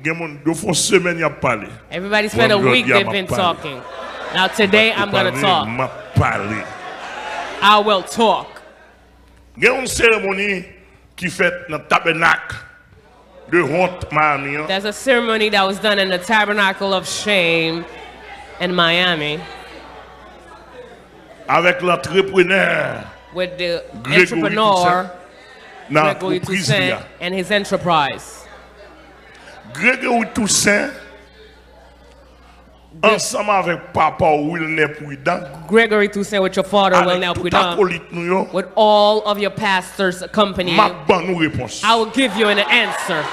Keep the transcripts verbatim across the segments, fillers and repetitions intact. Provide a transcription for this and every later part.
Gen moun, yo fè yon semèn y ap pale. Everybody spent a week, they've been talking. Now today I'm gonna talk. M ap pale. I will talk. Gen yon seremoni ki fèt nan Tabènak de Wont Miami an. There's a ceremony that was done in the Tabernacle of Shame in Miami avèk lantreprenè with the Gregory entrepreneur Toussaint nan Gregory Toussaint and his enterprise. Gregory Toussaint ansanm avèk papa w Wilner Prudent, Gregory Toussaint with your father Wilner Prudent, akolit nou yo, with all of your pastors company, m ap ban nou repons. I will give you an answer.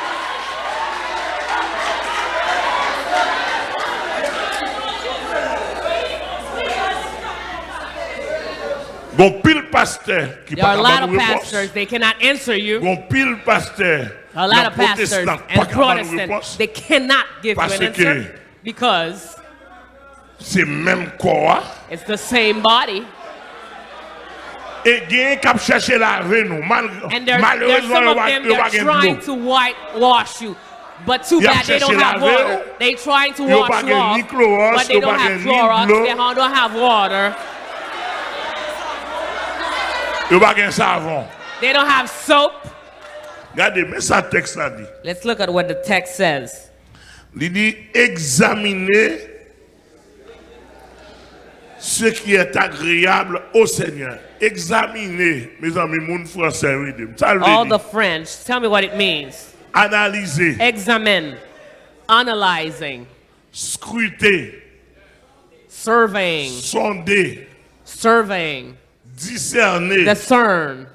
Gon pil pastè ki pa ka ban nou repons. There are a lot of pastors, they cannot answer you. Gon pil pastè nan pwotestan pa ka ban nou repons. They cannot give you an answer. Paske because se menm kò a. It's the same body. E genyen k ap chèche lave nou. Mal, and there, there's some of them that are trying to whitewash you. But too bad they don't have water. They trying to wash you off, but they don't have Clorox. They don't have water. Yo pa gen savon. They don't have soap. Gade, men sa tèks la di. Let's look at what the text says. Li di, egzamine ce qui est agréable au Seigneur. Egzamine, mezanmi, moun fransè yo ede m. Sa l vle di? All the French, tell me what it means. Analize. Examine. Analyzing. Scruter. Surveying. Sonder. Surveying. Discerner. Discern.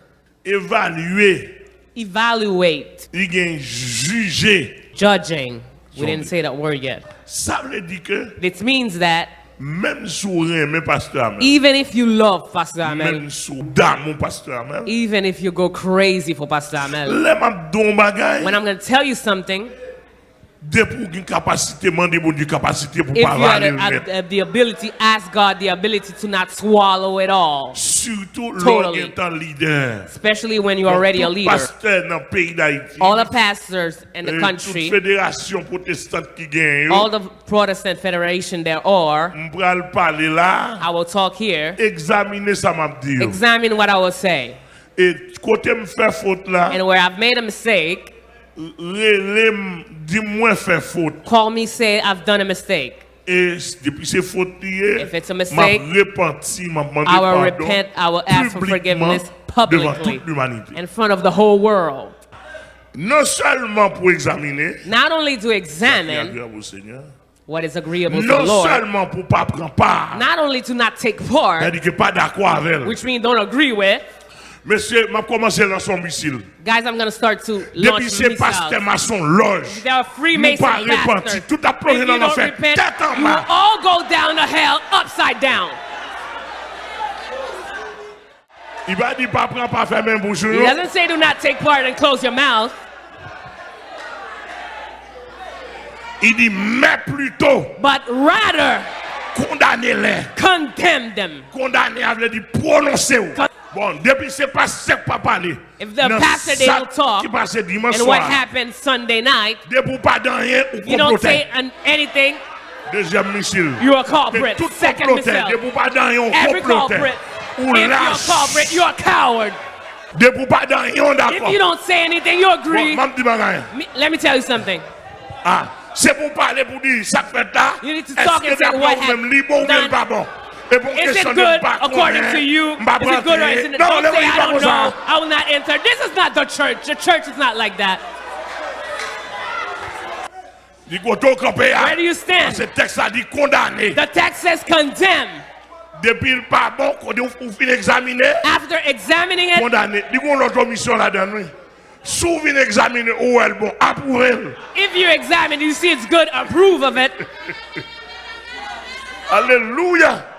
Evalye. Evaluate. Li gen jije. Judging. We didn't say that word yet. Sa vle di ke, this means that menm si w renmen Pastè Amel, even if you love Pastor Amel, menm si w damou Pastè Amel, even if you go crazy for Pastor Amel, lè m ap di w yon bagay, when I'm gonna tell you something, depi w gen kapasite, mande Bondye kapasite pou w pa vale l nèt. If you have the ability, ask God the ability to not swallow it all. Sitou lè w gen tan lidè. Especially when you're already a leader. Donk, tout pastè nan peyi Dayiti, all the pastors in the country, tout federasyon pwotestan ki genyen yo, all the Protestant federation there are, m pral pale la. I will talk here. Egzamine sa m ap di yo. Examine what I will say. E kote m fè fot la, and where I've made a mistake, rele m, di m mwen fè fot. Call me, say I've done a mistake. E depi se fot li ye, if it's a mistake, m ap repanti, m ap mande padon, I will repent, I will ask for forgiveness publicly, devan tout limanite, in front of the whole world. Non sèlman pou egzamine, not only to examine, sa ki agreab o Senyè, what is agreeable to the Lord, non sèlman pou pa pran pa, not only to not take part, sètadi ke pa dakò avè l, which means don't agree with. Mesye, m ap kòmanse lanse yon misil. Guys, I'm gonna start to launch missiles. Depi se pastè masonlòj, nou pa repanti, tout ap plonje nan lanfè tèt anba. If you don't repent, you will all go down to hell upside down. Li pa di pa pran pa, fèmen bouch ou non. He doesn't say do not take part and close your mouth. Li di, men plito, but rather, kondane lè. Condemn them. Kondane a vle di pwononse w. Bon, depi se pastè k pa pale, if the pastor didn't talk, nan sa ki pase dimanch swa, and what happened Sunday night, depi w pa di anyen, ou konplotè. You don't say an-, anything, dezyèm misil. You are culprit. Second missile. Depi w pa di anyen, ou konplotè. Ou lach. Every culprit. If you're a culprit, you're a coward. Depi w pa di anyen, ou dakò. If you don't say anything, you agree. Bon, m ap di bagay. Me, let me tell you something. Ah, se pou w pale pou di sa k fèt la. You need to talk and say what happened. Èske daprè ou menm li bon oubyen li pa bon? E bon kesyon de m pa konnen, m p ap rantre. Is it good according to you? Is it good or is it not? Non, lè w di pa konsa. Don't say, "I don't know. I will not enter." This is not the church. The church is not like that. Di kote w kanpe a. Where do you stand? Paske tèks la di kondane. The text says condemn. Depi l pa bon, kote w, ou fin egzamine, after examining it, kondane. Li gen yon lòt omisyon ladan l, wi. Si w vin egzamine, ou wè l bon, apwouve l. If you examine, you see it's good, approve of it. Alelouya!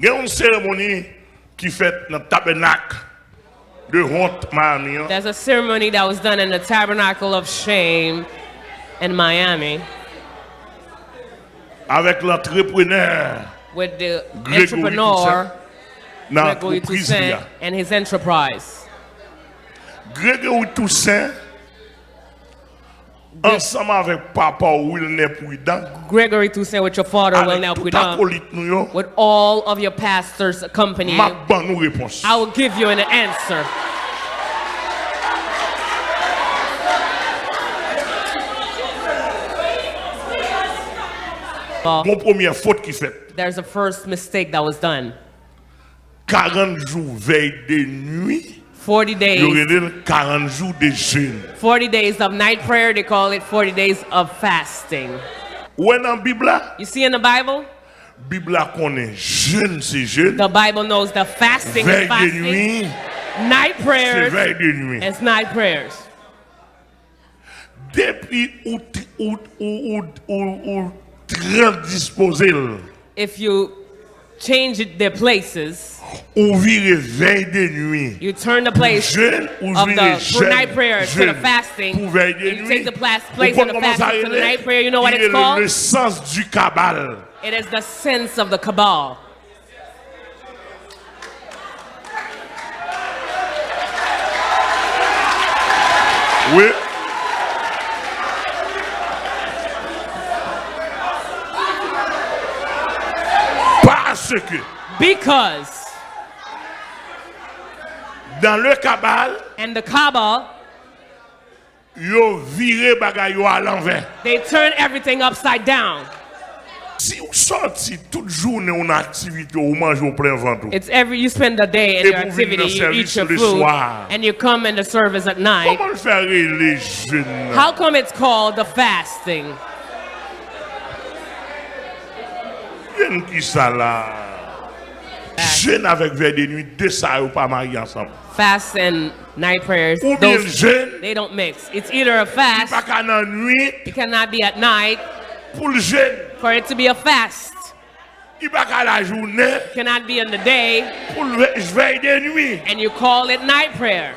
Gen yon seremoni ki fèt nan Tabènak de Wont Miami an. There's a ceremony that was done in the Tabernacle of Shame in Miami. Avèk lantreprenè Gregory Toussaint nan antrepriz li a. With the entrepreneur Gregory Toussaint and his enterprise. Gregory Toussaint, Ansanm avèk papa w Wilner Prudent, Gregory Toussaint, with your father, avèk Wilner tout Prudent, akolit nou yo, with all of your pastors accompanying, m ap ban nou repons. I will give you an answer. Gon premyè fot ki fèt. There's a first mistake that was done. Karant jou vèy de nwi, forty days. Yo rele l karant jou de jèn. Forty days of night prayer, they call it forty days of fasting. Ou wè nan Bib la? You see in the Bible? Bib la konnen jèn se jèn. The Bible knows that fasting is fasting. Vèy de nwi, night prayers, se vèy de nwi, is night prayers. Depi ou, ou, ou, ou, ou, ou transpoze l. If you change it, their places, ou vire vèy de nwi, you turn the place pou jèn, ou vire jèn, night prayers to the fasting, pou vèy de nwi, and you take the plas-, place of the fasting to the night prayer. You know what it's called? Li rele le sens du cabal. It is the sense of the cabal. Wi. Paske. Because. Dans le cabal. And the cabal. Yo vire bagay yo alanvè. They turn everything upside down. Si w sòti tout jounen w nan aktivite w, ou manje w plen vant ou. It's every, you spend the day in your activity, you eat your food, and you come in the service at night. Kòman l fè rele jèn nan? How come it's called the fasting? Jèn ki sa la? Jèn avèk vèy de nwi, de sa yo pa marye ansanm. Fast and night prayers, oubyen l jèn, they don't mix. It's either a fast, li pa ka nan nwit, it cannot be at night, pou l jèn, for it to be a fast. Li pa ka lajounen, cannot be in the day, pou l vè-, vèy de nwi. And you call it night prayer.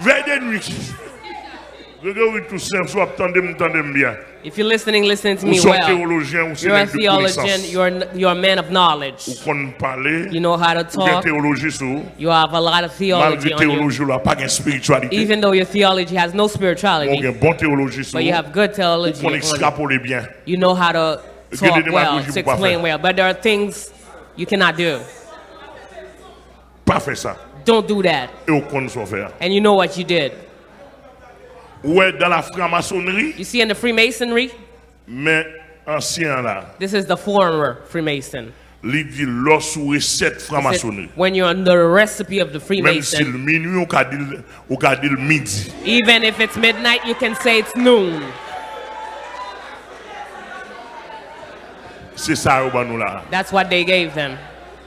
Vèy de nwi. Gregory Toussaint, si w ap tande m, tande m byen. If you're listening, listen to me well. Ou se yon teyolojyen, ou se nèg de konesans. You're a theologian, you're n-, you're a man of knowledge. Ou konn pale, you know how to talk, ou gen teyoloji sou ou. You have a lot of theology on you. Malgre teyoloji w la pa gen espirityalite. Even though your theology has no spirituality, men ou gen bon teyoloji sou ou. But you have good theology on you. Ou konn ekstrapole byen. You know how to talk well, to explain well. Gen de demagoji pou w pa fè. But there are things you cannot do. Pa fè sa. Don't do that. E w konn sa w fè a. And you know what you did. Ou wè, dans la franc-maçonnerie, you see, in the Freemasonry, men ansyen an la, this is the former Freemason. Li di lò sou resèt franmasonri. When you're on the recipe of the Freemason, menm si l minwi, ou ka di l, ou ka di l midi. Even if it's midnight, you can say it's noon. Se sa yo ban nou la. That's what they gave them.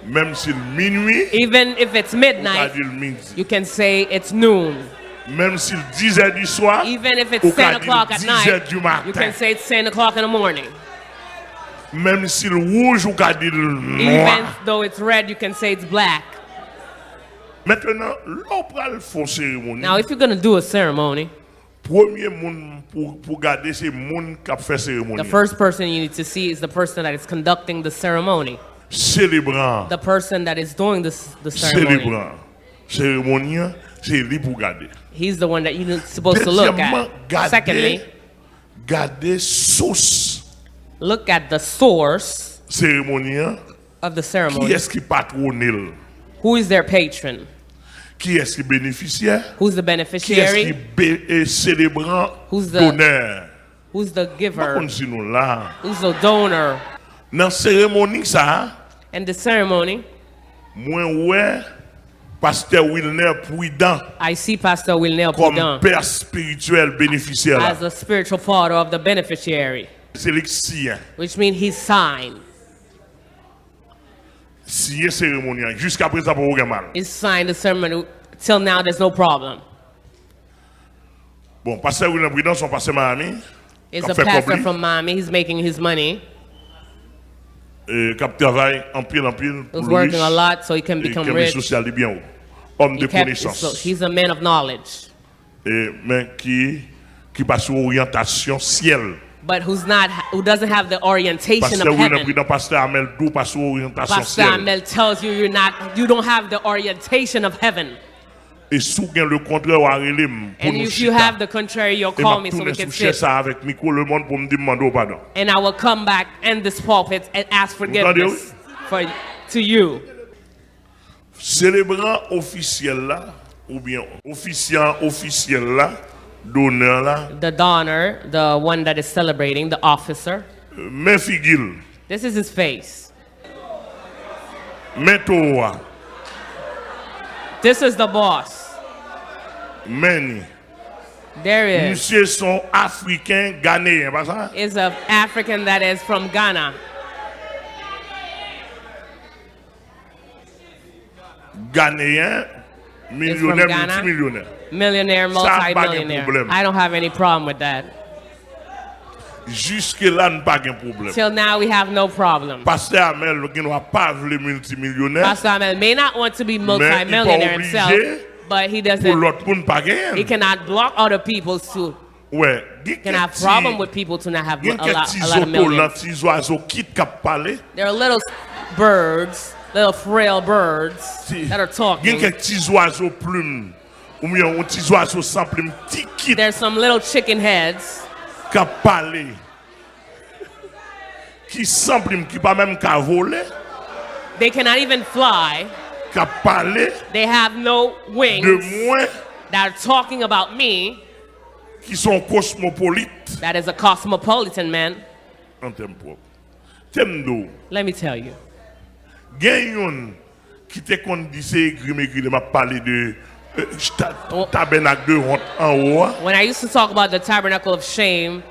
Menm si l minwi, even if it's midnight, ou ka di l midi. You can say it's noon. Menm si l dizè di swa, even if it's ten o'clock at night, ou ka di l dizè di maten. You can say it's ten o'clock in the morning. Menm si l wouj, ou ka di l nwa. Even though it's red, you can say it's black. Mentnan, lè w pral fè yon seremoni, now, if you're gonna do a ceremony, premye moun pou, pou gade se moun k ap fè seremoni an. The first person you need to see is the person that is conducting the ceremony. Selebran an. The person that is doing this, the ceremony. Selebran an. Seremoni an, se li pou gade. He's the one that you're supposed to look at. Dezyèmman, gade, secondly, gade sous, look at the source, seremoni an. Of the ceremony. Kiyès ki patwone l? Who is their patron? Kiyès ki benefisyè? Who's the beneficiary? Kiyès ki be-, e, selebran, donè? Who's the giver? M pa konn si nou la. Who's the donor? Nan seremoni sa a, and the ceremony, mwen wè Pastè Wilner Prudent, I see Pastor Wilner Prudent, kòm pè espirityèl benefisyè la, as the spiritual father of the beneficiary. Se li k siyen. Which means he signed. Siyen seremoni an. Jiska prezan poko gen mal. He signed the ceremony. Till now, there's no problem. Bon, Pastè Wilner Prudent se yon pastè Miami, k ap fè kòb li. Is a pastor from Miami. He's making his money. E, k ap travay anpil, anpil pou l rich. He's working a lot so he can become rich. E, kenbe sosyal li byen wo. Òm de konesans. He kept, so he's a man of knowledge. E, men ki, ki pa sou oryantasyon syèl. But who's not, who doesn't have the orientation of heaven. Pastè Wilner Prudent, Pastè Amel di w pa sou oryantasyon syèl. Pastor Amel tells you you're not, you don't have the orientation of heaven. E si w gen le contraire, w a rele m pou nou chita. And if you have the contrary, you'll call me so we can sit. E m ap tounen sou chèz sa avèk mikwo lemonn pou m di m mande w padon. And I will come back in this pulpit and ask forgiveness for, to you. Selebran ofisyèl la, oubyen ofisyan ofisyèl la, donè la. The donor, the one that is celebrating, the officer. Men figi l. This is his face. Men towo a. This is the boss. Men ni. There is. Misye se yon Afriken ganeyen, pa sa? Is a African that is from Ghana. Ganeyen, milyonè, miltimilyonè. Millionaire, multi-millionaire. Sa pa gen pwoblèm. I don't have any problem with that. Jiske la, n pa gen pwoblèm. Till now, we have no problem. Pastè Amèl gen dwa pa vle miltimilyonè. Pastor Amel may not want to be multi-millionaire himself, but he doesn't, he cannot block other people to, can have problem with people to not have a lot, a lot of millions. Wè, gen kèk ti zotolan, ti zwazo kit k ap pale. There are little birds, little frail birds that are talking. Gen kèk ti zwazo plim, oubyen yon ti zwazo san plim, ti kit. There's some little chicken heads k ap pale, ki san plim, ki pa menm ka vole. They cannot even fly. K ap pale. They have no wings. De mwen. That are talking about me. Ki se yon kosmopolit. That is a cosmopolitan man. An tèm pwòp. Tèm dou. Let me tell you. Gen youn ki te konn di se egri m egri lè m ap pale de, euh, ta-, tabènak de wont anwo a. When I used to talk about the tabernacle of shame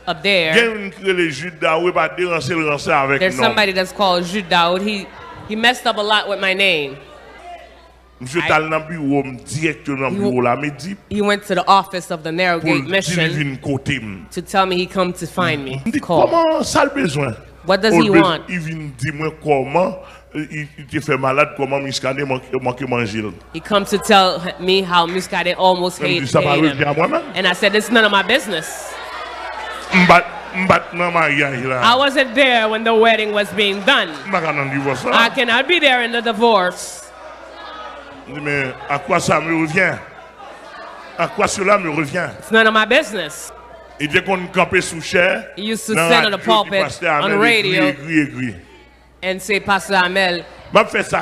up there, gen youn ki rele Jude Daou, e pa de ranse l ranse avèk non m. There's somebody that's called Jude Daoud. He, he messed up a lot with my name. Misye t al nan biwo m dirèkteman, nan biwo Lamedip, he went to the office of the Narrow Gate Mission pou l di li vin kote m. To tell me he come to find me. M di, kòman, sa l bezwen? What does he want? Li vin di mwen kòman, eh, li, li te fè malad, kòman Muscadin manke, manke manje l. He come to tell me how Muscadin almost hate, hate him. Mwen di, sa pa revyen a mwen menm. And I said, "It's none of my business." M pa t, m pa t nan maryaj la. I wasn't there when the wedding was being done. M pa ka nan divòs la. I cannot be there in the divorce. Li di, "Mais à quoi ça me revient? À quoi cela me revient?" It's none of my business. Li te konn kanpe sou chè, nan radyo, di pastè Amel egri, egri, egri. He used to stand on the pulpit, on radio, and say, "Pastor Amel is eager." M ap fè sa.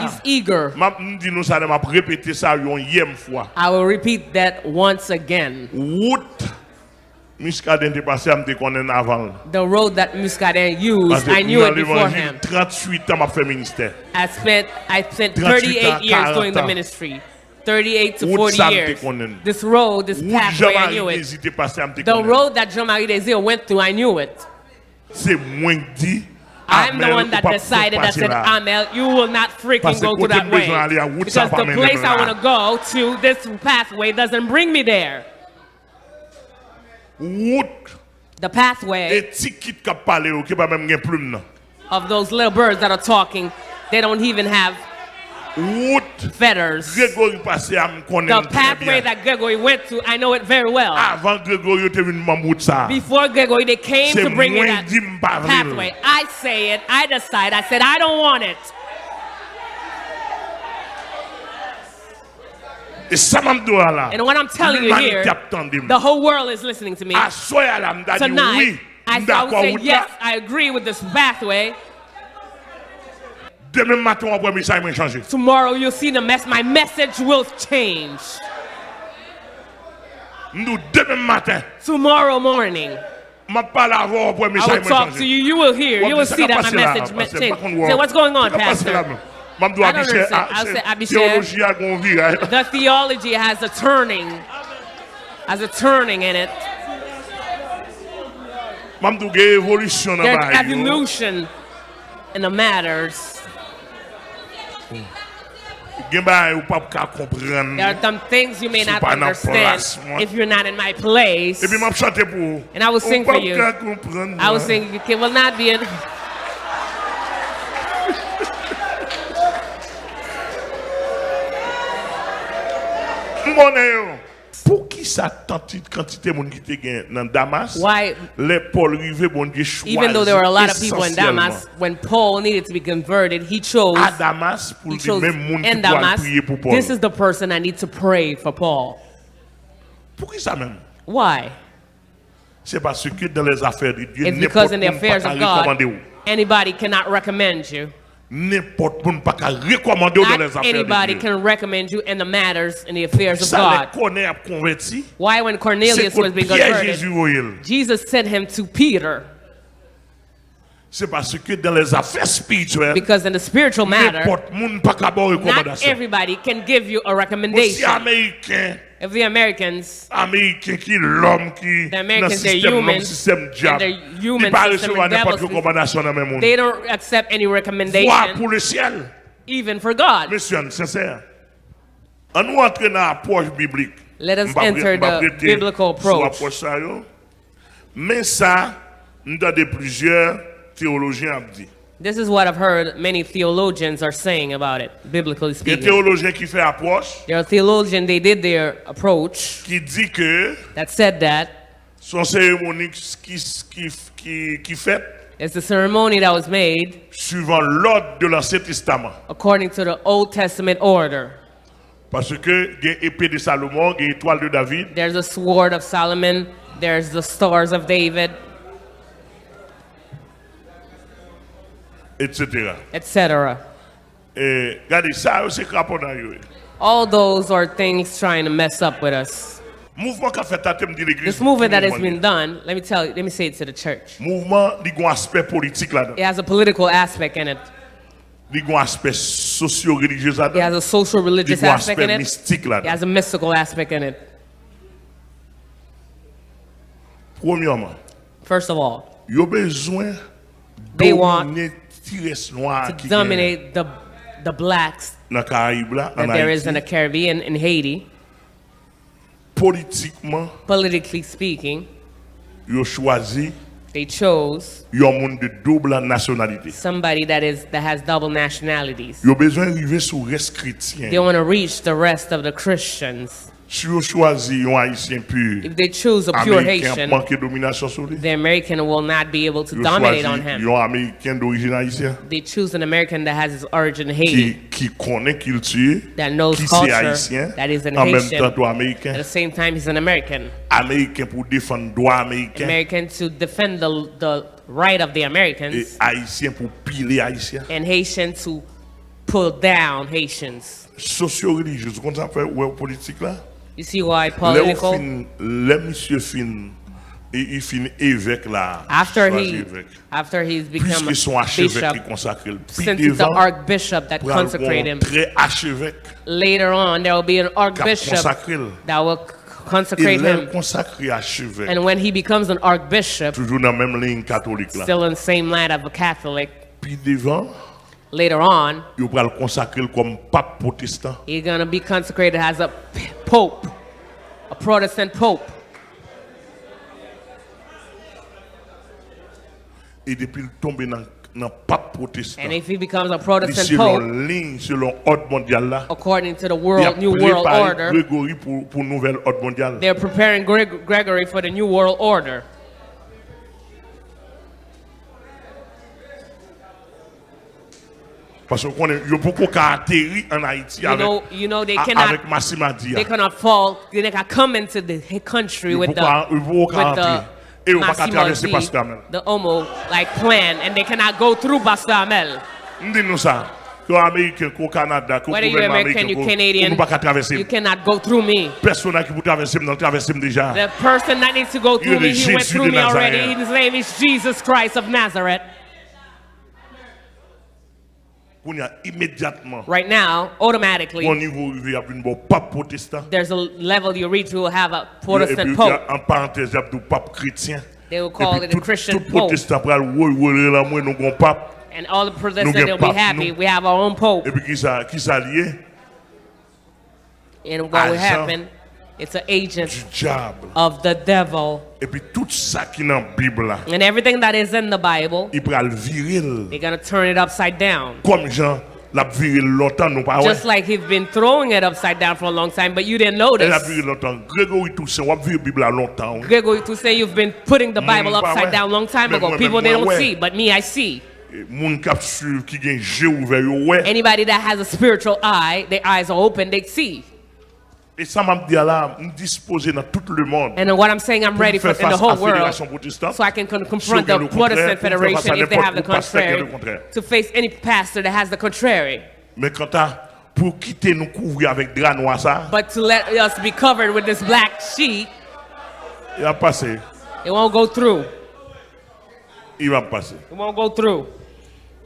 M ap, m di nou sa, m ap repete sa yon yèm fwa. I will repeat that once again. Wout Muscadin te pase a, m te konnen l avan l. The road that Muscadin used, I knew it before him. Paske m nan levanjil, tranntuit an m ap fè ministè. I spent, I spent thirty-eight years doing the ministry. Tranntuit an, karant an. Thirty-eight to forty years. This road, this pathway, I knew it. Wout Jean-Marie Désir te pase a, m te konnen l. The road that Jean-Marie Désir went through, I knew it. Se mwen k di, Amel, ou p ap fouti pase la. I'm the one that decided, that said, "Amel, you will not freaking go through that way." Paske kote m bezwen ale a, wout sa pa mennen m la. Because the place I wanna go to, this pathway doesn't bring me there. Wout. The pathway. E ti kit k ap pale yo, ki pa menm gen plim nan. Of those little birds that are talking, they don't even have feathers. Wout Gregory pase a, m konnen l trè byen. The pathway that Gregory went through, I know it very well. Avan Gregory yo te vin ban m wout sa a. Before Gregory, they came to bring me that pathway. Se mwen k di m pa vle l. I say it, I decide, I said, "I don't want it." E sa m ap di w la, limanite ap tande m. And what I'm telling you here, the whole world is listening to me. Aswè a la, m ta di w wi, m dakò wout la. Tonight, I, I would say, "Yes, I agree with this pathway." Demen maten, w ap wè mesaj mwen chanje. Tomorrow, you'll see the mess, my message will change. M di w demen maten. Tomorrow morning. M ap pale avè w, w ap wè mesaj mwen chanje. I will talk to you. You will hear. You will see that my message changed. Say, "What's going on, Pastor?" M ap di w, Abichè, teyoloji a gen yon viraj. The theology has a turning, has a turning in it. M ap di w gen evolisyon nan bagay yo. There's evolution in the matters. Gen bagay ou p ap ka konprann. There are some things you may not understand if you're not in my place. Si w pa nan plas mwen. Epi m ap chante pou ou. And I will sing for you. Ou p ap ka konprann mwen. I will sing, you can, will not be in. M konnen yo. Poukisa tanti kantite moun ki te gen nan Damas, Why, lè Pòl rive, Bondye chwazi esansyèlman even though there were a lot of people in Damas, when Paul needed to be converted, he chose, a Damas pou he l di chose men moun ki in pou al Damas, priye pou Pòl? This is the person I need to pray for Paul. Poukisa menm? Why? C'est parce que dans les affaires de Dieu, it's because in the affairs of God, n'importe moun pa ka rekomande w. Anybody cannot recommend you. Nenpòt moun pa ka rekòmande w dans les affaires de Dieu. Not anybody can recommend you in the matters, in the affairs of God. Sa lè Kònèy ap konvèti, Why, when Cornelius was being converted, se kot Pyè Jezi voye l. Jesus sent him to Peter. C'est parce que dans les affaires spirituelles, because in the spiritual matter, nenpòt moun pa ka ba w rekomandasyon. Not everybody can give you a recommendation. Bon, si Ameriken, If the Americans, Ameriken ki lòm ki nan sistèm lòm, sistèm dyab, li pa resevwa nenpòt rekomandasyon nan men moun. They don't accept any recommendation, Vwa pou lesyèl. Even for God. Mesye, ann sensè. Ann nou antre nan apwòch biblik. Let us enter the biblical approach. M p ap rete sou apwòch sa yo. Men sa, m tande plizyè teyolojyen ap di. This is what I've heard many theologians are saying about it, biblically speaking. Gen teyolojyen ki fè apwòch. There are theologians, they did their approach, ki di ke that said that se yon seremoni ki, ki, ki, ki fèt, it's a ceremony that was made, suivant l'ordre de l'Ancien Testament, according to the Old Testament order. Paske gen epe de Salomon, gen etwal de David. There's a sword of Solomon, there's the stars of David, et cetera. Et cetera. E, gade, sa yo se kraponnay yo ye. All those are things trying to mess up with us. Mouvman k ap fèt la, te m di legliz, this movement that has been done, let me tell you, let me say it to the church. Mouvman, li gon aspè politik ladan. It has a political aspect in it. Li gon aspè sosyo-relijyez ladan. It has a social religious aspect in it. Li gon aspè mistik ladan. It has a mystical aspect in it. Premyèman, first of all, yo bezwen domine ti rès nwa a ki genyen. They want to dominate the, the blacks that there is in the Caribbean, in Haiti. Nan Karayib la, ann Ayiti. Politikman, politically speaking, yo chwazi, they chose, yon moun de double nationalité. Somebody that is, that has double nationalities. Yo bezwen rive sou rès kretyen. They want to reach the rest of the Christians. Si yo chwazi yon Ayisyen pi, if they choose a pure Haitian, Ameriken ap manke dominasyon sou li. The American will not be able to dominate on him. Yo chwazi yon Ameriken dorijin ayisyen. They choose an American that has his origin in Haiti, ki, ki konnen kilti, that knows culture, ki se Ayisyen, that is an Haitian, an menm tan tou Ameriken. At the same time, he's an American. Ameriken pou defann dwa Ameriken. American to defend the, the right of the Americans. E Ayisyen pou pile Ayisyen. And Haitian to pull down Haitians. Sosyo-relijyez, ou konn sa fè wè politik la? You see why political? Lè w fin, lè misye fin, e, li fin evèk la, after he, chwazi evèk. After he's become a bishop, piske se yon achevèk ki konsakre l, pi devan, pral gon trè achevèk, later on, there will be an archbishop that will consecrate him. E lè l konsakre achevèk, and when he becomes an archbishop, toujou nan menm liy katolik la, still in the same line of a Catholic, pi devan, later on, yo pral konsakre l kòm pap pwotestan. He's gonna be consecrated as a p-, pope, a Protestant pope. E depi l tonbe nan, nan pap pwotestan, and if he becomes a Protestant pope, li selon liy, selon òd mondyal la, according to the world, New World Order, y ap prepare Gregory pou, pou nouvèl òd mondyal. They're preparing Greg-, Gregory for the New World Order. Paske w konnen, yo poko ka ateri ann Ayiti avèk, you know, you know, they a-, cannot, avèk Massima di a. They cannot fall, they cannot come into the h-, country with the, yo poko ka, yo poko ka antre. E yo pa ka travèse Pastor Amel. The Omo, like, plan, and they cannot go through Pastor Amel. M di nou sa, ke w Ameriken, ke w Kanada, ke w gouvènman Ameriken, ke w, ou pa ka travèse m. Whether you're American, you Canadian, you cannot go through me. Pèsonaj ki pou travèse m nan, travèse m deja. The person that needs to go through me, he went through me already. Li rele Jezi de Nazarèt. His name is Jesus Christ of Nazareth. Kounye a, imedyatman, right now, automatically, gon nivo rive, y ap vin ba w pap pwotestan. There's a level you reach, you will have a Protestant pope. Yo, epi, an parantèz, y ap di w pap kretyen. They will call it a Christian pope. Epi tout, tout pwotestan pral woy, woy, woy, lanmou, nou gon pap. And all the Protestants, they'll be happy. Nou gen pap nou. We have our own pope. Epi kisa, kisa l ye? And what will happen, it's an agent of the devil. Ajan du diable. Epi tout sa ki nan Bib la, and everything that is in the Bible, li pral vire l, they're gonna turn it upside down. Kòm jan L ap vire l lontan, nou pa wè. Just like he's been throwing it upside down for a long time, but you didn't notice. L ap vire l lontan. Gregory Toussaint, w ap vire Bib la lontan, wi. Gregory Toussaint, you've been putting the Bible upside down long time ago. People, they don't see, but me, I see. Moun k ap swiv, ki gen je ouvè, yo wè. Anybody that has a spiritual eye, their eyes are open, they see. E sa m ap di a la, m dispoze nan tout lemonn. And what I'm saying, I'm ready for in the whole world, so I can con- confront the Protestant Federation if they have the contrary, to face any pastor that has the contrary. Men kanta pou kite nou kouvri avèk dra nwa sa, but to let us be covered with this black sheet, y ap pase. It won't go through. Li p ap pase. It won't go through.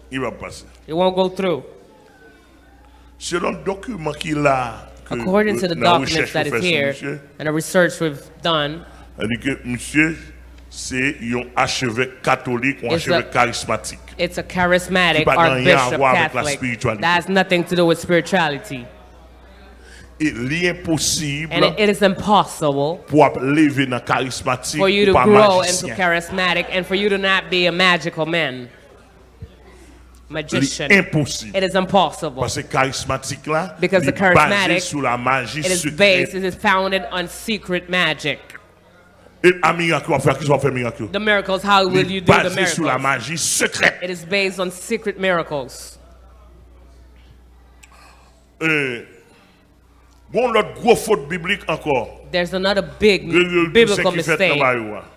Li p ap pase. It won't go through. Selon dokiman ki la, ke, according to the documents that is here and the research we've done, li di ke misye se yon achevèk katolik, yon achevèk karismatik. It's a charismatic archbishop Catholic that has nothing to do with spirituality. E li enposib, and it is impossible, pou w ap leve nan karismatik, for you to grow into charismatic and for you to not be a magical man. Magician. Li enposib. It is impossible. Paske karismatik la, because the charismatic, li baze sou la maji sekrèt. It is based, it is founded on secret magic. E a mirak yo w ap fè, a ki sa w ap fè mirak yo? The miracles, how will you do the miracles? Li baze sou la maji sekrèt. It is based on secret miracles. E, gon lòt gwo fot biblik ankò. There's another big biblical mistake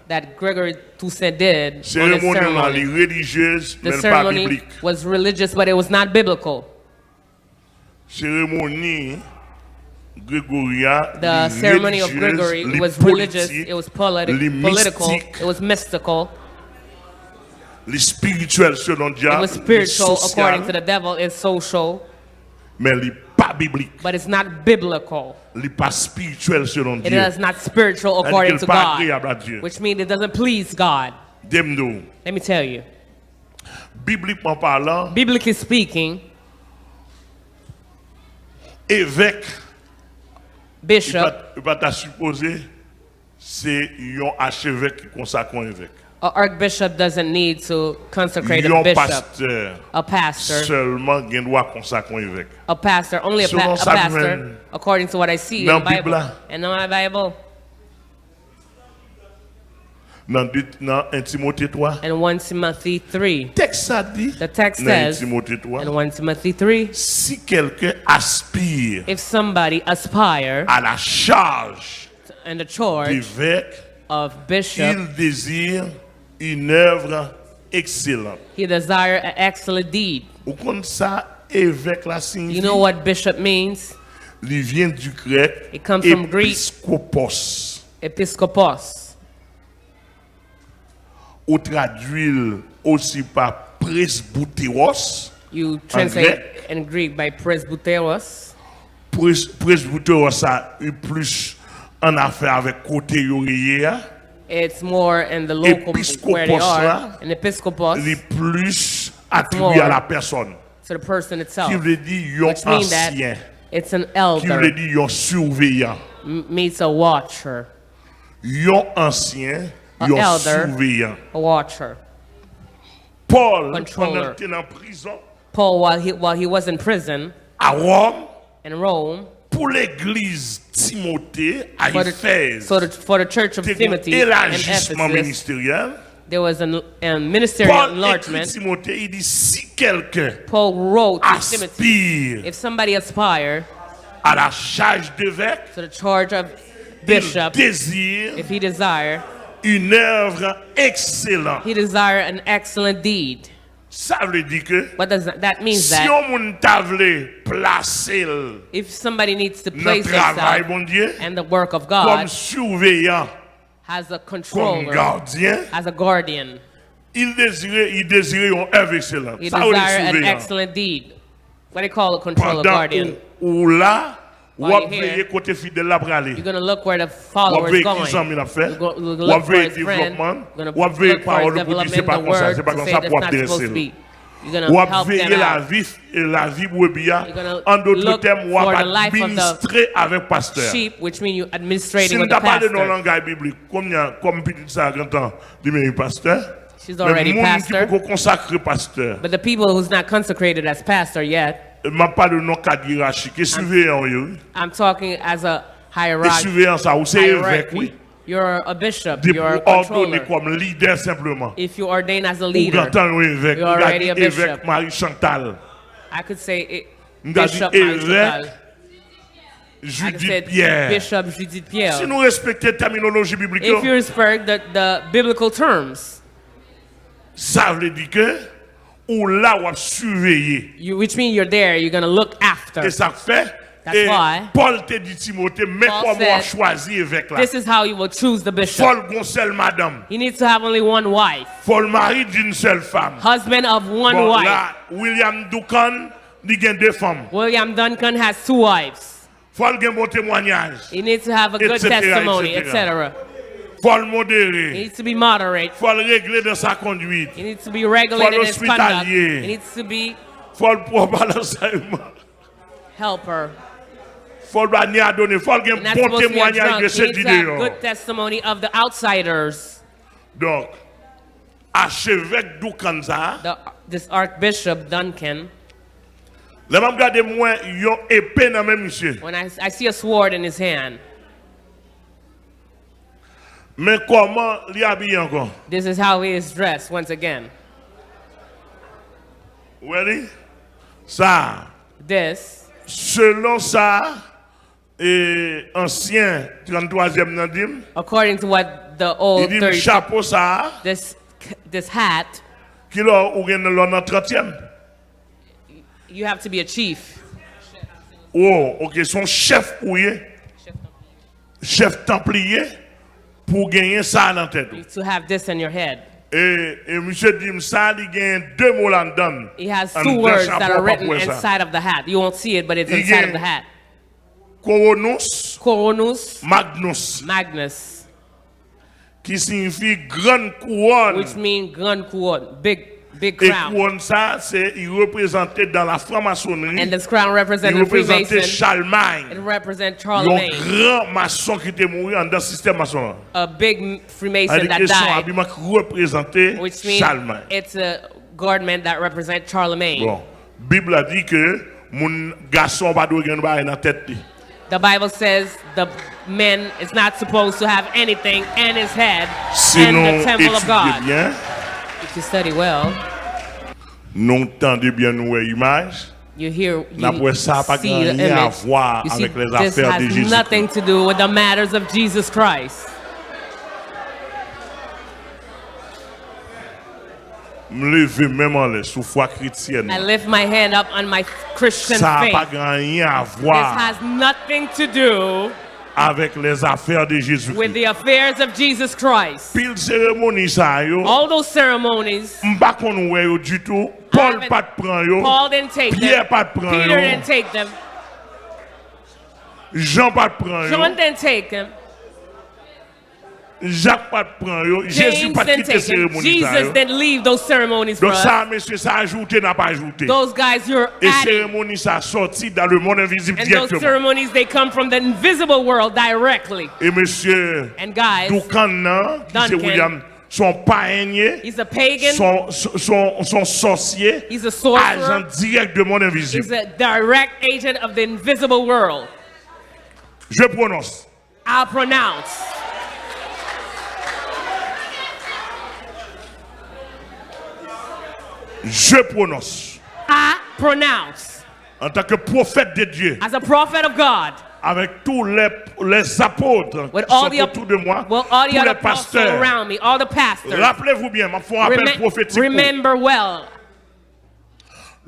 that Gregory Toussaint did on his ceremony. Seremoni an li relijyez, men l pa biblik. The ceremony was religious, but it was not biblical. Seremoni Gregory a, the ceremony of Gregory was religious, it was politi-, political, it was mystical, li spirityèl selon dyab, li sosyal. It was spiritual according to the devil, it's social. Men li pa biblik. But it's not biblical. Li pa spirityèl selon Dye. It is not spiritual according to God, which means it doesn't please God. Let me tell you. Biblikman palan, biblically speaking, evèk, bishop, li pa, li pa ta sipoze se yon achevèk ki konsakre yon evèk. An archbishop doesn't need to consecrate a bishop. Yon pastè sèlman gen dwa konsakre yon evèk. A pastor, only a pa-, a pastor, according to what I see in the Bible. Selon sa m jwenn nan Bib la. And in my Bible. Nan de, nan en Timote twa. And one Timothy three. Tèks sa di, the text says, nan en Timote twa, in one Timothy three, si quelqu'un aspire, if somebody aspire, à la charge, and the charge, d'évêque, of bishop, il désire une œuvre excellente. He desire an excellent deed. Ou konn sa evèk la siyifi? You know what bishop means? Li vyen di grèk, it comes from Greek, episkopos. Episkopos. Ou tradui l osi pa presbuteros, you translate in Greek by presbuteros. Pres-, presbuteros sa, li plis an afè avèk kote yo ye a. It's more in the local, where they are. Episkopos la, and episkopos, li plis atribye a la pèsòn. To the person itself, ki vle di yon ansyen, which means that it's an elder, ki vle di yon siveyan. M-, means a watcher. Yon ansyen, yon siveyan. A elder, a watcher. Pòl, pandan l te nan prizon, Paul, while he, while he was in prison, a Wòm, in Rome, pou legliz Timote a Efèz, for the, so the, for the church of Timothy in Ephesus, te gen elajisman ministeryèl. There was a, a ministerial enlargement. Pòl ekri Timote, li di, si kèlken, Paul wrote to Timothy, aspire, if somebody aspire, à la charge d'évêque, to the charge of bishop, il désire, if he desire, une œuvre excellente. He desire an excellent deed. Sa vle di ke, what does that, that means si that yon moun ta vle plase l, if somebody needs to place himself, nan travay Bondye, and the work of God, kòm siveyan, as a controller, kòm gadyen, as a guardian, il désire, il désire yon èv ekselan. He desire an excellent deed. What they call a controller, guardian. Pandan ou, ou la, w ap veye kote fidèl la prale. You're gonna look where the follower is going. W ap veye ki zanmi l ap fè. You're gonna look for his friend. W ap veye devlòpman. W ap veye pawòl li pou di se pa konsa, se pa konsa pou w ap drese l. You're gonna help them out. W ap veye lavi, lavi brebi a. You're gonna look for the life of the sheep, which means you administrating with the pastor. An dòt tèm, w ap administre avèk pastè. Si n ta pale nan langay biblik, kounye a, kòm pitit sa a gentan, li menm pastè. She's already pastor. Men moun ki poko konsakre pastè. But the people who's not consecrated as pastor yet, M ap pale nan kad yerachik. E siveyan w ye, wi. I'm talking as a E hierarchy. Siveyan sa, ou se evèk, wi. Hierarchy. You're a bishop. Depi you're a ou òdone controller. Kòm lidè senpleman. If you ordain as a leader, ou gentan yon evèk. You're already a bishop. Ou ka di evèk Marie Chantal. I could say it, m ka di Bishop Marie Chantal. Evèk Judith Pierre. I could say Bishop Judith Pierre. Si nou respekte tèminoloji biblik yo. If you respect the, the biblical terms. Sa vle di ke ou la w ap siveye. You, which means you're there, you're gonna look after. E sa k fè, that's why Paul te di Timote, men kòman w ap chwazi evèk la. This is how you will choose the bishop. Fò l gon sèl madanm. He needs to have only one wife. Fò l mari d'une seule femme. Husband of one wife. Bon, la, William Duncan, li gen de fanm. William Duncan has two wives. Fò l gen bon temwanyaj. He needs to have a good testimony, et cetera. Fò l modere. He needs to be moderate. Fò l regle dans sa conduite. He needs to be regulated in his conduct. Fò l ospitalye. He needs to be Fò l pwòp a lansayman. Helper. Fò l pa ni adone. Fò l gen bon temwanyaj de sèt di deyò. You're not supposed to be a drunk. You need to have good testimony of the outsiders. Donk, achevèk Duncan sa a. The, this Archbishop Duncan. Lè m ap gade, m wè yon epe nan men misye. When I, I see a sword in his hand. Men kòman li abiye ankò? This is how he is dressed once again. Ou wè li? Sa. This. Selon sa, e, ansyen tranntwazyèm nan di m, according to what the old thirty, li di m chapo sa a, this, this hat, kilè ou gen lè w nan trantyèm? You have to be a chief. Oh, ok, se yon chèf ou ye. Chèf tanp li ye pou w genyen sa a nan tèt ou. To have this in your head. E, e misye di m sa, li genyen de mo ladan l. He has two words that are written inside of the hat. You won't see it, but it's inside of the hat. Li gen Coronus, Coronus Magnus. Magnus. Ki siyifi grann kouwòn. Which mean grand couronne, big, big crown. E kouwòn sa, se, li reprezante dans la franc-maçonnerie. And this crown represent the Freemason. Li reprezante Charlemagne. It represent Charlemagne. Yon gran mason ki te mouri anndan sistèm mason an. A big m-, Freemason that died. Sa di ke se yon abiman ki reprezante Charlemagne. Which mean it's a garment that represent Charlemagne. Bon, Bib la di ke moun, gason pa dwe gen bagay nan tèt li. The Bible says the man is not supposed to have anything in his head in the temple of God. Si nou etidye byen, if you study well, nou tande byen, nou wè imaj, you hear, you see the image. N ap wè sa pa gen anyen a vwa avèk lèzafè de Jezikri. You see, this has nothing to do with the matters of Jesus Christ. M leve men m anlè sou fwa kretyèn mwen. I lift my hand up on my Christian faith. Sa pa gen anyen a vwa. This has nothing to do avèk lèzafè de Jezikri. With the affairs of Jesus Christ. Pil seremoni sa yo, all those ceremonies, m pa konn wè yo ditou. Pòl pa t pran yo. I haven't, Paul didn't take them. Pyè pa t pran yo. Peter didn't take them. Jan pa t pran yo. John didn't take them. Jak pa t pran yo. Jezi pa t kite seremoni sa yo. James didn't take them. Jesus didn't leave those ceremonies for us. Donk sa, mesye, sa ajoute n ap ajoute. Those guys, you're adding. E seremoni sa sòti dans le monde invisible directement. And those ceremonies, they come from the invisible world directly. E mesye, and guys, Duncan nan, ki se William, se yon payen li ye. He's a pagan. Se yon, se, se yon, se yon sòsye. He's a sorcerer. Ajan dirèk de monde invisible. He's a direct agent of the invisible world. Je prononce. I pronounce. Je prononce. I pronounce. En tant que prophète de Dieu, as a prophet of God, avec tous les, les apôtres qui sont autour de moi, tous les pasteurs, with all the apostles around me, all the pastors, rappelez-vous bien, m ap fè yon apèl pwofetik pou ou. Remem-, remember well.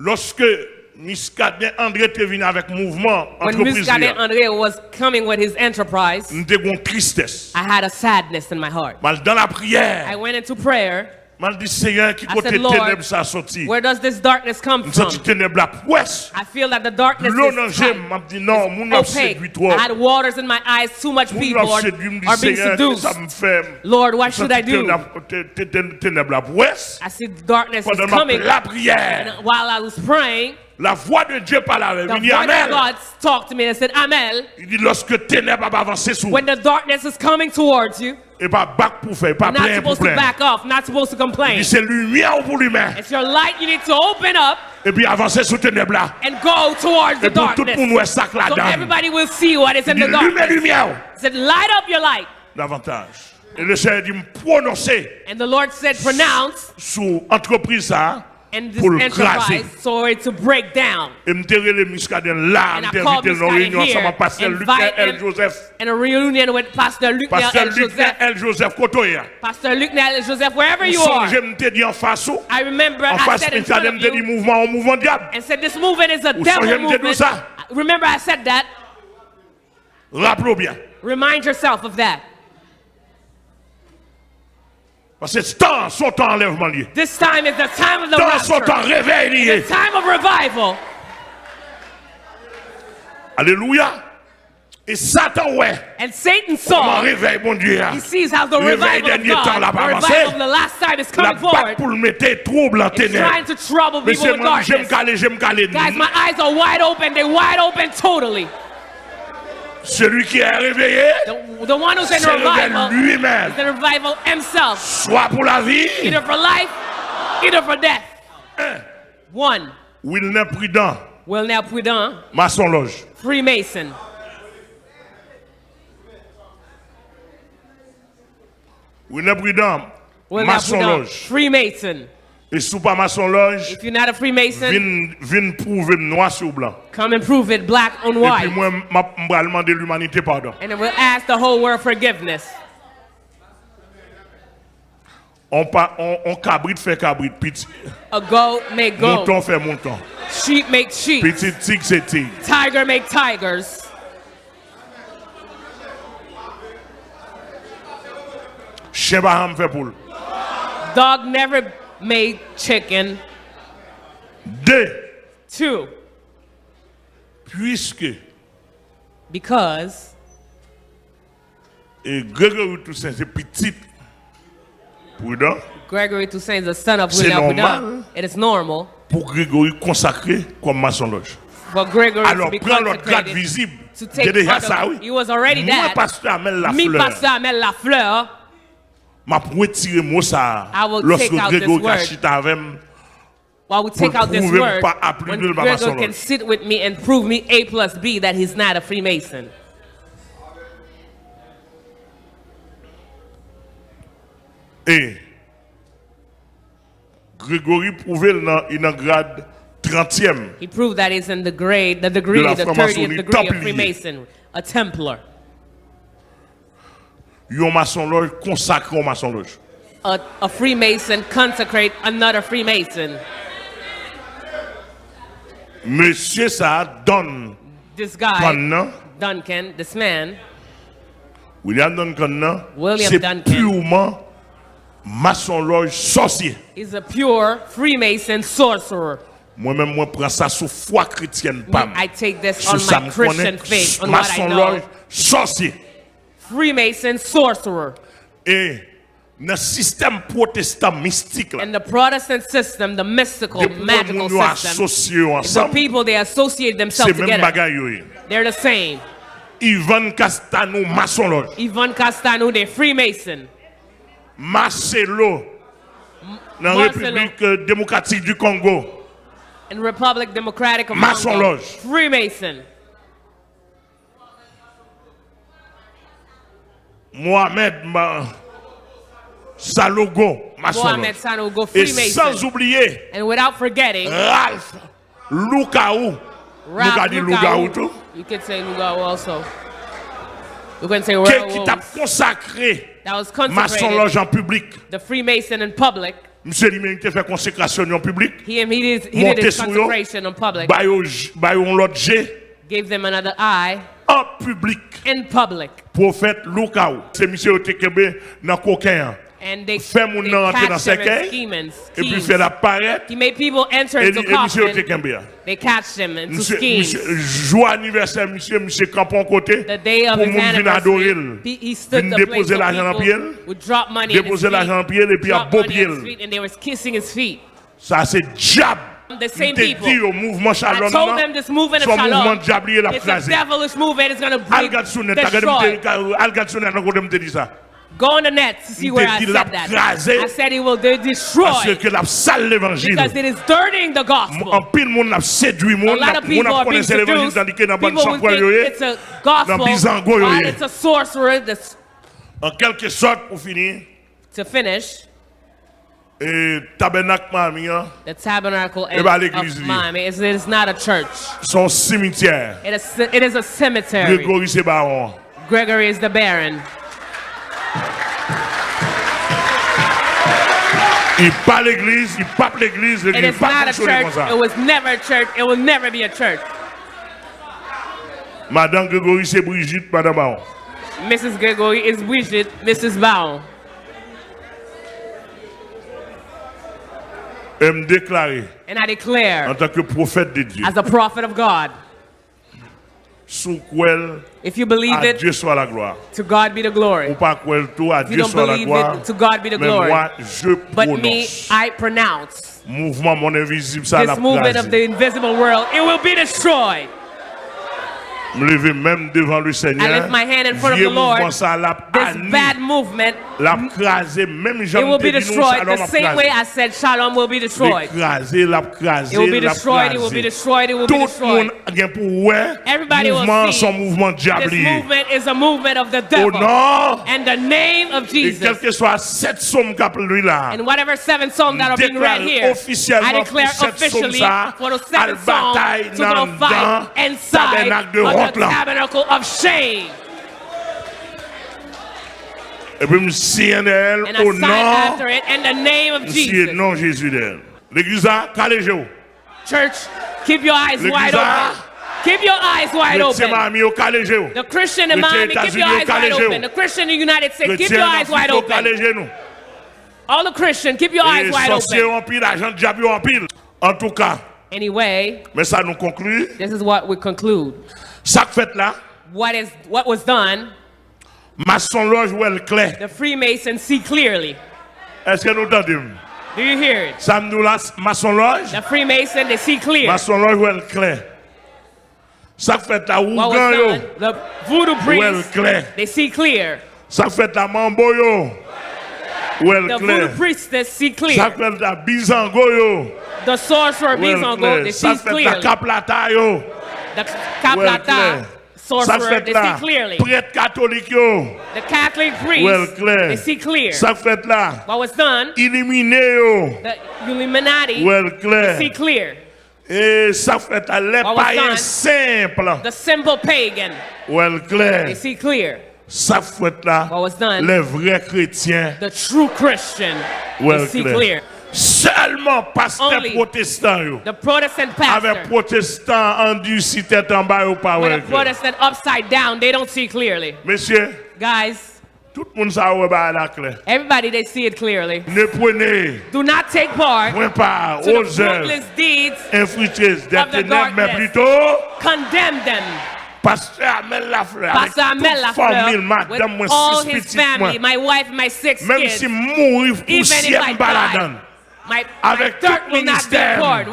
Lòske Muscadin André te vin avèk mouvman antrepriz li a, when Muscadin André was coming with his enterprise, m te gen yon tristès. I had a sadness in my heart. M al dan lapriyè. I went into prayer. M al di, Seyè, ki kote tenèb sa soti? I said, Lord, where does this darkness come from? M santi tenèb la pwès. I feel that the darkness is tight. Dlo nan je m, m ap di, non, moun yo ap sedui twòp. It's opaque. I had waters in my eyes, too much people are, are being seduced. Moun yo ap sedui m, m di, Seyè, kisa m fè? Lord, what should I do? M santi tenèb, te-, te-, te-, tenèb la pwès. I see darkness is coming. Pandan m ap lapriyè. And while I was praying, La voix de Dieu parle avec The lui. Il dit, voice of Amel. God talked to me and said, Amel, Il dit, lorsque ténèbres ap avanse sous, when the darkness is coming towards you, et pas back pour faire, pas you're not plein pour supposed to plein. Back off, not supposed to Il complain. dit, c'est lumière ou pour lumière. It's your light you need to open up Et puis avancer sous ténèbres là. And go towards the Et pour tout le darkness. monde voir ça que So là-dedans. Everybody will see what is in Il dit, the lumière, darkness. lumière. He said, light up your light. Davantage. Et le Seigneur dit, prononcer And the Lord said, pronounce sous entreprise ça and this pour le craser. Enterprise, so it's to break down. Et m te rele Muscadin là, And m I te called invite l nan Muscadin reyinyon ansanm here, ak pastè Lucner invite L. him Joseph. In a reunion with Pastor Lucner Pastè L. Lucner Joseph. L. Joseph, kote w ye a? Pastor Lucner L. Joseph, wherever Ou you are. Sonje m te di anfas ou? I remember Anfas I said in front Muscadin, of m te di you mouvman an mouvman dyab. And said this movement is a Ou devil sonje m te di w movement. Sa? Remember I said that. Raple w byen. Remind yourself of that. Paske tan an se yon tan anlèvman li ye. This time is the time of the Tan an se yon rapture. Tan revèy li ye. It's a time of revival. Alelouya. E Satan wè And Satan kòman saw, revèy Bondye a. He sees how the Revèy revival of dènye tan la God, pa the avanse. Revival of the last time is L coming ap bat forward. Pou l mete twoub lan It's tenèb. Trying to trouble people Mesye, with mwen, je m darkness. Kale, je m kale. Guys, my eyes are wide open. They're wide open totally. Celui qui est réveillé, The, the one who's in se réveille revival lui-même. Is in revival himself. Soit pour la vie. Either for life, either for death. One, Wilner Prudent, Wilner Prudent, masonlòj. Freemason. Wilner Prudent, Wilner Prudent, masonlòj. Freemason. E si w pa masonlòj, If you're not a Freemason, vin, vin pwouve m nwa sou blan. Come and prove it, black on Epi white. Mwen, m ap, m pral mande limanite padon. And then we'll ask the whole world forgiveness. On, pa, on, on kabrit fè kabrit piti. A goat may goat. Mouton fè mouton. Sheep make sheep. Pitit tig se tig. Tiger make tigers. Chen pa janm fè poul. Dog never made chicken. De. Two. Puiske. Because. E Gregory Toussaint se pitit Prudent. Gregory Toussaint is the son of Se Wilner nòmal. Prudent. It is normal. Pou Gregory konsakre kòm masonlòj. For Gregory Alò, to be pran lòt grad consecrated, vizib. To Te take deja other, sa, wi. He was already Mwen, that. Pastè Amel Me, Lafleur, Pastor Amel Lafleur, m ap retire mo sa I a will lòske take out this Gregory ka word. Chita avè m. While we take out this Pou l pwouve m word, pa, a pli when de l pa Gregory masonlòj. Can sit with me and prove me A plus B that he's not a Freemason. E Gregory pwouve l nan, li nan grad trantyèm. He proved that he's in the grade, the degree, De la the franc-maçonnerie, thirtieth degree of Templier. Freemason, a Templar. Yon masonlòj konsakre yon masonlòj. A, a Freemason consecrate another Freemason. Mesye sa a, Don This guy, Cann nan, Duncan, this man, William Duncan nan, William se Duncan. Piman masonlòj sòsye. Is a pure Freemason sorcerer. Mwen menm, mwen pran sa sou fwa kretyèn pa m. I take this Sou on sa my m Christian konnen, faith, on what I know. Masonlòj sòsye. Freemason sorcerer. E nan sistèm pwotestan mistik la, In the Protestant system, the mystical, depi w wè magical moun yo system, asosye yo the ansanm, people, they associate se themselves menm together. Bagay yo ye. They're the same. Ivan Castanou masonlòj. Ivan Castanou, they're Freemason. Marcelo nan Marcelo. Repiblik, euh, Demokratik di Kongo. In Republic Democratic of Congo, Masonlòj. Freemason. Mohamed Ma- Salogo masonlòj. Mohamed Sanogo, E Freemason. Sans oubliye And without forgetting, Ralph Lukau. Nou Ralph ka di Lukau. Lougawou tou. You could say Lougawou also. You can say Ke ki t ap Werewolf. Konsakre That was consecrated. Masonlòj an piblik. The Freemason in public. Misye li menm te fè konsekrasyon li an piblik. He, he did, he did Monte his sou yo. Consecration in public. Ba yo j- ba yo yon lòt je. Gave them another eye An piblik. In public. Pwofèt Lukau. Se misye yo te kenbe nan koken an. And they, Fè moun they nan rantre nan catch them in sèkèy. scheming Epi schemes. Fè l ap parèt. He made people enter E into li- e misye yo te coffin. Kenbe a. They catch them into Misye, schemes. Misye, jou anivèsè misye, misye kanpe yon kote The day of pou his moun vin adore anniversary, l. he, he stood Vin the place depoze so lajan nan pye l. People would drop money at his Depoze lajan nan feet, pye l epi ap drop bo money pye at his l. Feet, and they were kissing his feet. Sa se dyab. The same people. M te di yo, mouvman Shalom nan, se yon mouvman dyab li ye, l ap kraze. Al gad sou nèt la, gade m te, al gad sou nèt la kote m te di sa. Go on the net to see where I said that. I said he will de- destroy. Paske l ap sal levanjil. Because it is dirtying the gospel. Anpil moun ap sedui moun, moun ap konnen se levanjil, tandike nan bann chanpwèl yo ye, nan bizango yo ye. An kèlkesòt, pou fini, to finish, e, tabènak Miami an, the tabernacle e pa legliz li ye. It is not a church. Se yon simityè. It is, it is a cemetery. Gregory se bawon an. Gregory is the Baron. Li pa legliz, li p ap legliz, legliz pa fonksyone konsa. It is not a church. It was never a church. It will never be a church. Madan Gregory se Brigitte, madan Bawon. Missus Gregory is Brigitte, Missus Bawon. E m deklare, and I declare, antanke pwofèt de Dye, as a prophet of God, si w kwè l, if you believe it, à Dieu soit la gloire. To God be the glory. Ou pa kwè l tou, à Dieu soit la gloire. If you don't believe it, to God be the glory. Mais moi, je prononce. But me, I pronounce. Mouvman monn envizib sa l ap kraze. This movement of the invisible world, it will be destroyed. M leve men m devan Lesenyè. I lift my hand in front of the Lord. Vye mouvman sa l ap ani. This bad movement, l ap kraze menm jan m te di nou Shalom ap kraze. It will be destroyed the same way I said Shalom will be destroyed. Li kraze, l ap kraze, l ap kraze. It will be destroyed, it will be destroyed, it will be destroyed. Tout moun gen pou wè mouvman an se yon mouvman dyab li ye. Everybody will see this movement is a movement of the devil. O non, and the name of Jesus. E kèlkeswa sèt sòm k ap li la, and whatever seven psalms that are being read here, I declare officially for the seven psalms to go fight inside of the tabernacle of shame. Epi m siyen dèyè l o non, m siyen non Jezi dèyè l. Legliz la, kale je w. Church, keep your eyes wide open. Keep your eyes wide open. Kretyen Miami yo, kale je w. The Christian in Miami, keep your eyes wide open. The Christian in the United States, keep your eyes wide open. Kretyen an Afrik yo, kale je nou. All the Christian, keep your eyes wide open. E sòsye yo anpil, ajan dyab yo anpil. Antouka, anyway, men sa nou konkli. This is what we conclude. Sa k fèt la? What is, what was done? Masonlòj wè l klè. The Freemason see clearly. Èske nou tande m? Do you hear it? Sa m di w la, masonlòj. The Freemason, they see clear. Masonlòj wè l klè. Sa k fèt la, ougan yo, wè l klè. What was done, the voodoo priests, they see clear. Sa k fèt la, manbo yo, wè l klè. The voodoo priestess see clear. Sa k fèt la, bizango yo, the sorcerer bizango, they see clearly. Sa k fèt la, kaplata yo, the kaplata, wè l klè. Sa k fèt la, prèt katolik yo, the Catholic priests, wè l klè. They see clear. Sa k fèt la, what was done, ilimine yo, the Illuminati, wè l klè. They see clear. E sa k fèt la, lè payen senp, the simple pagan, wè l klè. They see clear. Sa k fèt la, what was done, lè vrè kretyen, the true Christian, wè l klè. They see clear. Sèlman pastè pwotestan yo, only the Protestant pastor, avèk pwotestan andisi tèt anba yo pa wè l klè. With a Protestant upside down, they don't see clearly. Mesye, guys, tout moun sa yo wè bagay la klè. Everybody, they see it clearly. Ne prenez point part aux œuvres infructueuses des ténèbres, mais plutôt condemn them. Do not take part. Pastè Amel Lafleur, avèk tout fanmi l, madanm mwen, sis pitit mwen, menm si m mouri, pousyè m pa ladan l. Avèk tout ministè m,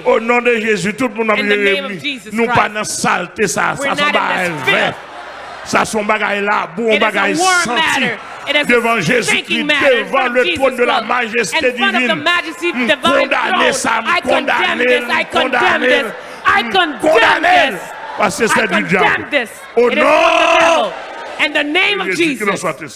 o non de Jezi, tout moun ap rele m, nou pa nan salte sa, sa se yon bagay vè. Sa se yon bagay labou, yon bagay santi. Devan Jezikri, devant le trône de la majesté divine, m kondane sa, m kondane l, m kondane l, m kondane l, paske se di dyab. O non de Jezi ki nan sòti.